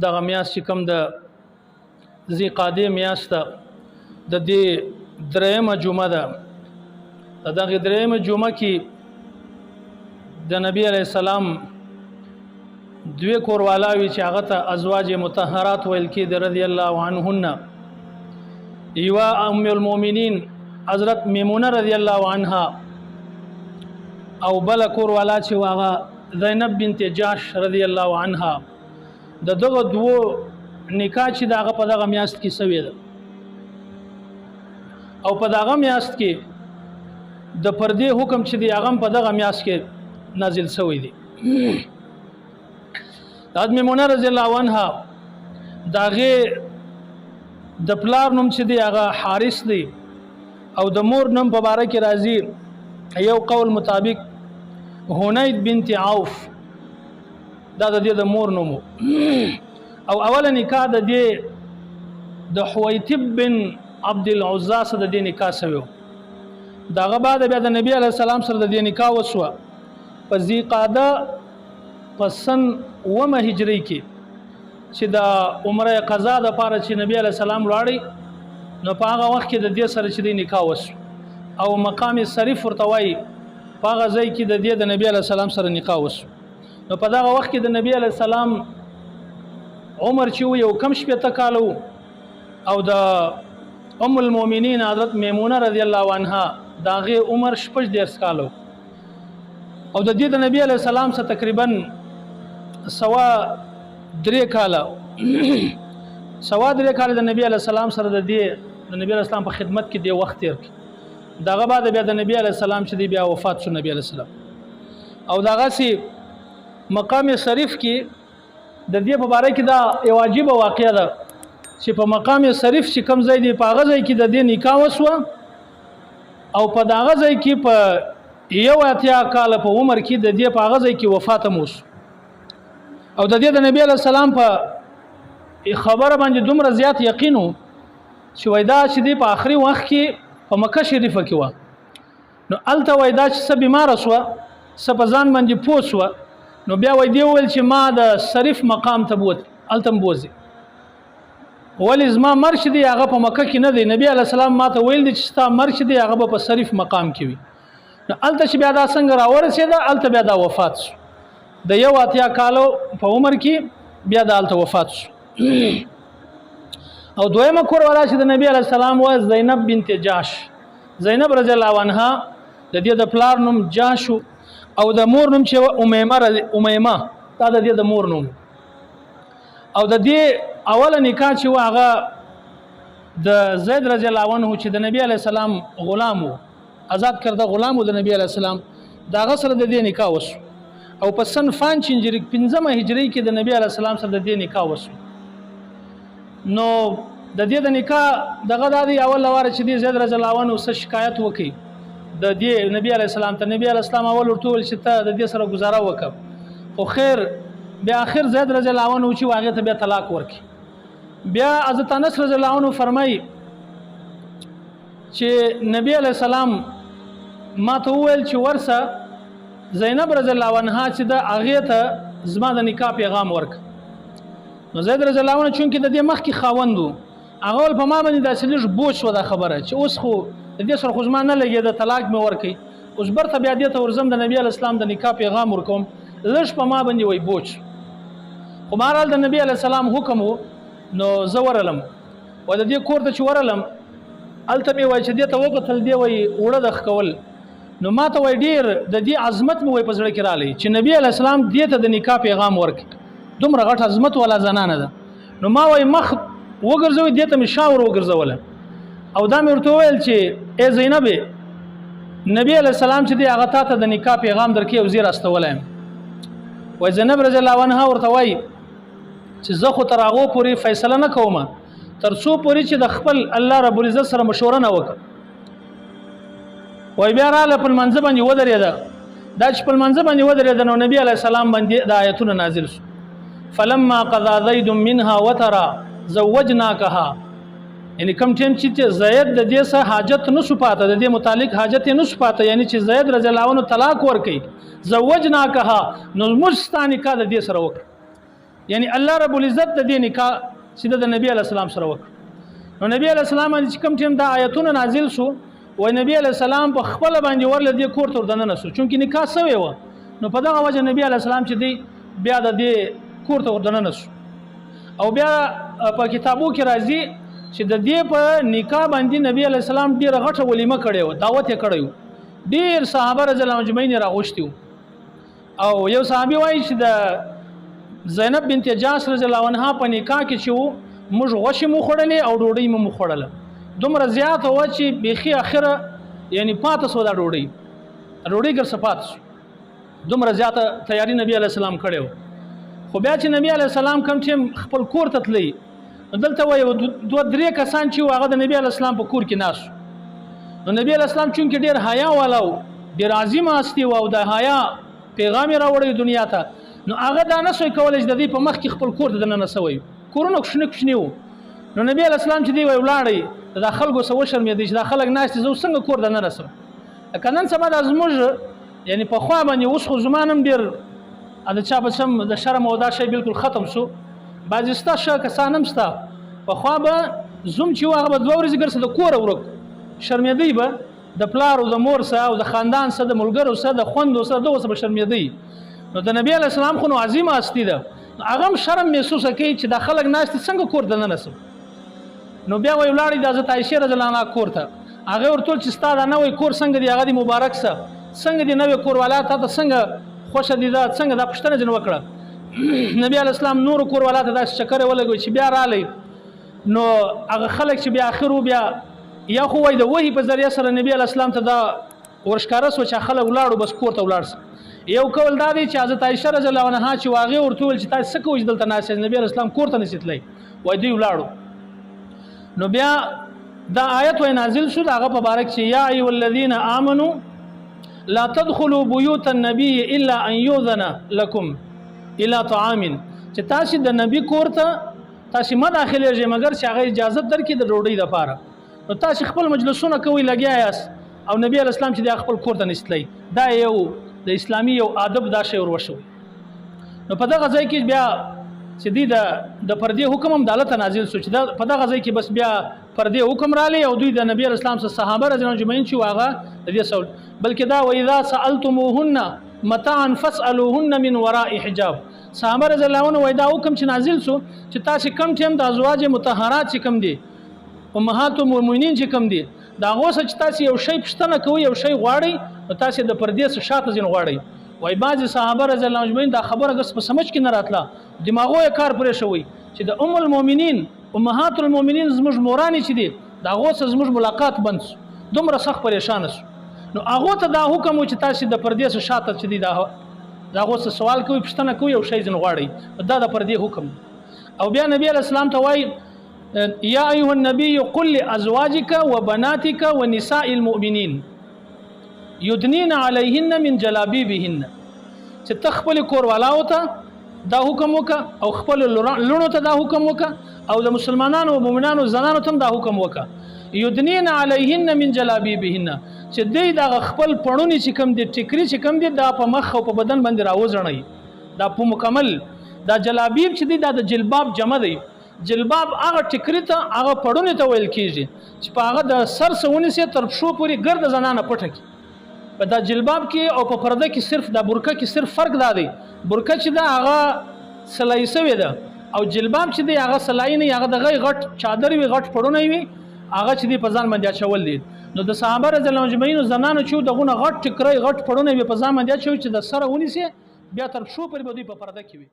دغه میاشت چې کوم د ذی قعدې میاشت ده، د دې درېیمه جمعه ده. د دغه درېیمه جمعه کې د نبی علیه السلام دوی کوروالاوي چې هغه ته ازواج مطهرات ویل کېده رضی الله عنهن، یوه ام المؤمنین حضرت میمونه رضی الله عنها او بل کوروالا چې هغه زینب بنت جاش رضی الله عنها، د دغه دوو نکاح چې د هغه په دغه میاشت کې سوې ده او په دغه میاشت کې د پردې حکم چې دی هغه په دغه میاشت کې نازل سوی دی. د میمونه رضی الله عنها د هغې د پلار نوم چې دی هغه حارث دی او د مور نوم په باره کې راځي یو قول مطابق هنید بنت عوف، دا د دې د مور نوم. او اوله نکاح د دې د حویتب بن عبد العزا سره د دې نکاح سوی. دغه بعد بیا د نبی علیه السلام سره د دې نکاح وسوه په ذی قعده په سن ومه هجری کې چې د عمره قضا د پاره چې نبی علیه السلام لاړی، نو په هغه وخت کې د دې سره چې د نکاح وسو او مقام صریف ورته وایي، په هغه ځای کې د دې د نبی علیه السلام سره نکاح وسو. نو په دغه وخت کې د نبی علیه السلام عمر چې و یو کم 60 کاله او د ام المؤمنین حضرت میمونه رضی الله عنها د هغې عمر 36 کاله او د دې د نبی علیه السلام سره تقریبا 3.25 کاله، 3.25 کاله د نبی علیه السلام سره د دې د نبی علیه السلام په خدمت کې دی وخت تیر کړ. دغه بعد بیا د نبی علیه السلام چې دی بیا وفات شو نبی علیه السلام. او دغسې مقام شریف کې د دې په باره کې دا یو عجیبه واقعه ده چې په مقام شریف چې کوم ځای دی په هغه ځای کې د دې نکاح وسوه او په دغه ځای کې په 81 کاله په عمر کې د دې په هغه ځای کې وفات هم وسو. او د دې د نبی علیه السلام په خبره باندې دومره زیات یقین و چې وای دا چې دی په آخري وخت کې په مکه شریفه کې وه، نو هلته وای دا چې څه بیماره سوه، څه په ځان باندې پوه سوه، نو بیا وای دی وویل چې ما د شریف مقام ته بوت، هلته م بوځي، ولې زما مرګ چې دی هغه په مکه کې نه دی. نبی علیه السلام ما ته ویل دي چې ستا مرګ چې دی هغه به په شریف مقام کې وي. نو هلته چې بیا دا څنګه راورسېده هلته بیا دا وفات سو، د 81 کالو په عمر کې بیا دا هلته وفات سو. او دویمه کور والا چې د نبی علیه السلام وه زینب بنت جاش، زینب رضی الله عنها د دې د پلار نوم جاش او د مور نوم چې امیمه، امیمه دا د دې د مور نوم. او د دې اوله نکاح چې وه هغه د زید رضی الله عنه چې د نبی علیه السلام غلام و، آزاد کرده غلام و د نبی علیه السلام، د هغه سره د دې نکاح وسو. او په سن فانچ هجري 5 هجري کې د نبی علیه السلام سره د دې نکاح وسو. نو د دې د نکاح دغه دا دی اول لواره چې دی زید رضی الله عنه څه شکایت وکړي د دې نبی علیه السلام ته. نبی علیه السلام اول ورته وویل چې ته د دې سره ګزاره وکړه، خو خیر بیا آخر زید رضی الله عنه چې هغې ته بیا طلاق ورکړي. بیا حضرت انس رضی الله عنه فرمایي چې نبی علیه السلام ما ته وویل چې ورسه زینب رضی الله عنها چې ده هغې ته زما د نکاح پیغام ورکړه. نو زید رضی الله عنه چونکې د دې مخکې خاوند و، هغه ول په ما باندې داسې لږ بوج شوه دا خبره چې اوس خو د دې سره خو زما نه لګېده، طلاق مې ورکړي، اوس برته بیا دې ته ورځم د نبی علیه السلام د نکاح پیغام ورکوم، لږ په ما باندې وایي بوج. خو بهرحال د نبی علیه السلام حکم و، نو زه ورغلم و د دې کور ته چې ورغلم هلته مې وایي چې دې ته وکتل، دې وایي اوړه د ښکول، نو ما ته وایي ډېر د دې عظمت مې وایي په زړه کې راغلی چې نبی علیه السلام دې ته د نکاح پیغام ورکړي، دومره غټ عظمت والا زنانه ده. نو ما وایي مخ وګرځوي، دې ته مې شا ور وګرځوله او دا مې ورته وویل چې ای زینبې، نبی علیه السلام چې دی هغه تا ته د نکاح پیغام درکړي او زه یې راستولی یم. وایي زینب رضی الله عنها ورته وایي چې زه خو تر هغو پورې فیصله نه کوم تر څو پورې چې د خپل الله رب العزت سره مشوره نه وکړم. وایي بیا راغله په لمانځه باندې ودرېده. دا چې په لمانځه باندې ودرېده نو نبی علیه السلام باندې دا آیتونه نازل شو، فلما قضا زید منها وترا زوجناکها، یعنی کوم ټیم چې زید د دې سره حاجت نه شو پاته، د دې متعلق حاجت یې نه شو پاته، یعنی چې زید رضی الله عنه طلاق ورکړي، زوجناکها، نو موږ ستا نکاح د دې سره وکړه. یعنی الله رب العزت د دې نکاح چې د نبی علی السلام سره وکړ. نو نبی علی السلام باندې چې کوم ټیم دا آیتونه نازل شو، وای نبی علی السلام په خپل باندې ورله دې کور ته دننه شو، چونکه نکاح سوی و. نو په دغه وجه نبی علی السلام چې دی بیا د دې کور ته دننه شو. او بیا په کتابو کې راځي چې د دې په نکاح باندې نبی علی السلام ډیره غټه ولیمه کړې وه، دعوت یې کړی و، ډیر صحابه رضی الله عنهم اجمعین یې راغوښتي وو. او یو صحابي وایي چې د زینب بنت جاش رضی الله عنها په نکاح کې چې وو، موږ غوښې مو خوړلې او ډوډۍ مو خوړله، دومره زیاته وه چې بیخي اخره یعنی پاته سوه، دا ډوډۍ ګرځه پاته سو، دومره زیاته تیاری نبی علیه السلام کړې وه. خو بیا چې نبی علیه السلام کوم ټیم خپل کور ته تللی، نو دلته وایي دوه درې کسان چې وو هغه د نبی علیه السلام په کور کې ناست. نو نبی علیه السلام چونکې ډېر حیا والا و، ډېر عظیمه هستي وه او د حیا پیغام یې راوړی دنیا ته، نو هغه دا نه سوی کولی چې د دوی په مخ کې خپل کور ته دننه سوی، کورونه کوچني کوچني وو. نو نبی علیه السلام چې دی وایي ولاړی دا خلکو څه وشرمېدی چې دا خلک ناست دي، زه اوس څنګه کور دننه سم؟ لکه نن سبا دا زموږ یعنی پخوا باندې اوس خو زما هم ډېر د چا په څم د شرم او دا شی بالکل ختم سو، بعضې سته ښه کسان هم سته. پخوا به زوم چې و هغه به دوه ورځې ګرځه د کوره ورک، شرمېدی به د پلار او د مور سره او د خاندان سره د ملګرو سره د خوندو سره دغو سره به شرمېدی. نو د نبی علیه السلام خو نو عظیمه هستي ده، هغه هم شرم محسوسه کوي چې دا خلک ناست دي څنګه کور دننه سم. نو بیا وایي ولاړی د حضرت عایشې رضی الله عنها کور ته، هغې ورته وویل چې ستا دا نوی کور څنګه دی، هغه دې مبارک سه، څنګه دی نوی کور والا تا ته څنګه خوښه دی، دا څنګه دا پوښتنه ځینې وکړه. نبی علیه السلام نورو کور والا ته داسې چکر یې ولګوي چې بیا راغلی. نو هغه خلک چې بیا اخر و بیا یا خو وایي د وحي په ذریعه سره نبی علیه السلام ته دا ورښکاره سوه چې خلک ولاړو بس کور ته ولاړ سه. یو قول دا دی چې حضرت عایشه رضی الله عنها چې هغې ورته وویل چې تاسو څه کوئ چې دلته ناست یاست، نبی علیه السلام کور ته نشي تللی، وایي دوی ولاړو. نو بیا دا آیت وایي نازل شو د هغه په باره کې چې یا ایها الذین آمنو لا تدخلوا بیوت النبی الا ان یؤذن لکم الی طعام، چې تاسې د نبی کور ته تاسې مه داخلېږئ مګر چې هغه اجازه درکړي د ډوډۍ دپاره. نو تاسې خپل مجلسونه کوئ لګیا یاست او نبی علیه السلام چې دی خپل کور ته نشي تللی. دا یو د اسلامي یو ادب دا شی ور وشوی. نو په دغه ځای کې بیا چې دی د پردې حکم هم دالته نازل سو چې په دغه ځای کې بس بیا پردې حکم رالی او دوی د نبی علیه السلام څخه صحابه رضی الله عنهم اجمعین چې هغه د دې سوال، بلکې دا واذا سألتموهن متاعا فاسألوهن من وراء حجاب. صحابه رضی الله عنهم وایي دا حکم چې نازل سو چې تاسې کم ټیم د ازواج مطهرات چې کوم دي، امهات المؤمنین چې کوم دي، د هغو څخه چې تاسې یو شی پوښتنه کوئ، یو شی غواړئ، نو تاسې د پردې څخه شاته ځینې غواړئ. وایي بعضې صحابه رضی الله عنهم اجمعین دا خبره ګس په سمجھ کې نه راتله، دماغو یې کار پرې شوی چې د ام المؤمنین امهات المؤمنین زموږ مورانې چې دي د هغو څخه زموږ ملاقات بند سو، دومره سخت پریشانه سو. نو هغو ته دا حکم و چې تاسې د پردې څخه شاته چې دي د هغو څخه سوال کوئ، پوښتنه کوئ، یو شی ځینې غواړئ، دا د پردې حکم دی. او بیا نبی علیه السلام ته وایي یا ایها النبی قل لازواجک وبناتک ونساء المؤمنین یدنین علیهن من جلابیبهن، چې ته خپل کور والاو ته دا حکم وکړه او خپل لوڼو ته دا حکم وکړه او د مسلمانانو او مؤمنانو زنانو ته هم دا حکم وکړه، یدنین علیهن من جلابیبهن، چې دوی دغه خپل پړونی چې کوم دي، ټیکري چې کوم دي، دا په مخ او په بدن باندې راوځڼوي. دا په مکمل دا جلابیب چې دی دا د جلباب جمع دی. جلباب هغه ټیکري ته هغه پړونی ته ویل کېږي چې په هغه د سر څخه ونیسي تر پښو پورې ګرده زنانه پټه کړي. په دا جلباب کې او په پرده کې صرف دا برقه کې صرف فرق دا دی، برقه چې ده هغه سلای سوې ده او جلباب چې دی هغه سلای نه، هغه دغه غټ چادر وي، غټ پړونی وي، هغه چې دی په ځان باندې اچول دي. نو د صحابه رضی الله عنهم اجمعین زنانو چې دغونه غټ ټیکری غټ پړونی وي په ځان باندې اچوي چې د سره ونیسي بیا تر پښو پورې به دوی په پرده کې وي.